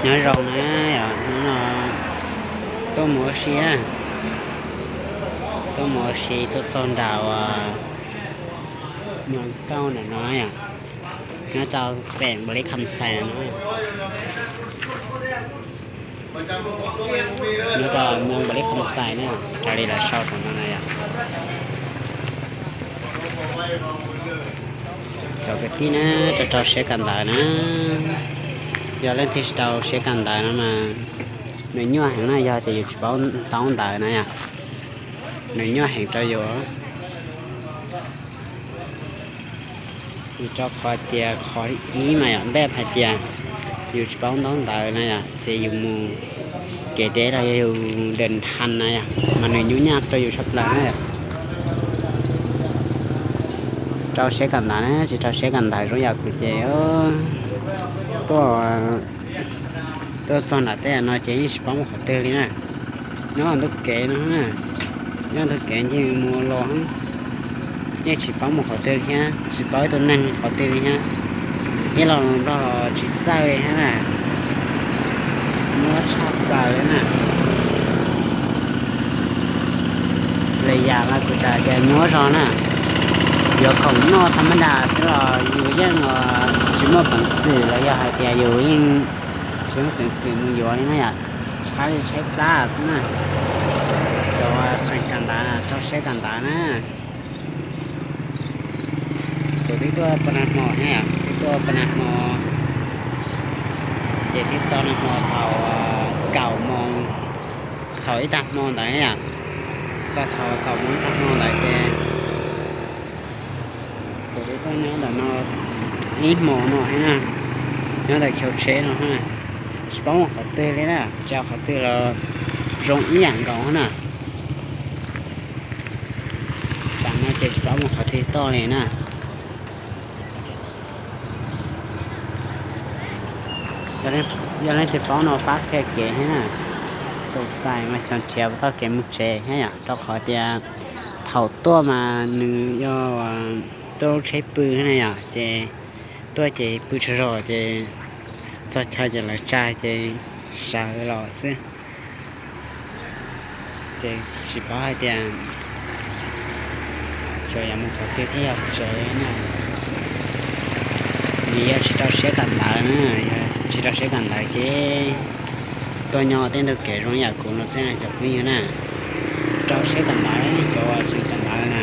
Nyob zoo na, yog hnub no tuaj mus ua si, tuaj mus ua si tuaj txog nram uas Nyob Nkauj ntawm no yom, nyob rau pem Npaus Lis Kham Xais no, nyob rau Npaus Lis Kham Xais na, raws li lawv sau saum no na yom. Cov kwv tij na, rau rau siab kawm ntawv na, yog leej twg tsis tau siab kawm ntawv no mas nws nyuaj heev na, yog tias yus tsis paub ntaub ntawv na yom, nws nyuaj heev rau yus. Vim rau qhov tias qhov ib mas yom, npaj hais tias yus tsis paub ntaub ntawv na yom, ces yus mus kev deb los yog yus dawm nthas na yom, mas nws nyuaj nyaj rau yus tshaj plaws na yom. Rau siab kawm ntawv na, tsis rau siab kawm ntawv zoo yam kuv ces tuaj, tuaj txog nram tej no ces yeej tsis paub mus qhov twg li na. Nyob ntug kev no na, nyob ntug kev nce mus los, yeej tsis paub mus qhov twg thiab, tsis paub ib tug neeg qhov twg li thiab, ib los Nplog los tsis txawj li thiab na. Nyuaj tshaj plaws li na. Li yam no kuv txawm tias nyuaj zog na, yuav khoom noj thaj mab das xwb los yus yeej tsis muaj peev xwm los yog hais tias yus yeej tsis muaj peev xwm mus yuav li na yom, tshaib li tshaib plab xwb na. Cov tseem kawm ntawv, rau siab kawm ntawv na. Kuv twb tuaj pab nag hmo thiab, twb tuaj pab nag hmo, ces twb txog nag hmo thaum kaum moos, thaum ib tag hmo ntawd yom, txog thaum kaum moos ib tag hmo ntawd ces kuv twb tuaj nyob ntawm no ib hmos no thiab na, nyob ntawm chaw tsheb no thiab na, tsis paub mus qhov twg li na, tsis paub qhov twg los zoo ib yam nkaus na. Tam no ces tsis paub mus qhov twg tuaj li na. Yog leej twg paub no pab qhia kev thiab na. Xaus xais mas xyov nrhiav tau kev mus tsev thiab yom, rau qhov tias thaum tuaj mas nws yog tuaj lub tsheb pw thiab na yom, ces tuaj ces pw tsaug zog ces txog chaw ces lawv tsa ces sawv los xwb. Ces tsis paub hais tias xyov yuav mus qhov twg thiab yog tsev na. Vim yog tsis rau siab kawm ntawv na, yog tsis rau siab kawm ntawv ces tuaj nyob tej ntug kev zoo yam kuv no xwb cov phooj ywg na. Rau siab kawm ntawv cov uas tseem kawm ntawv na.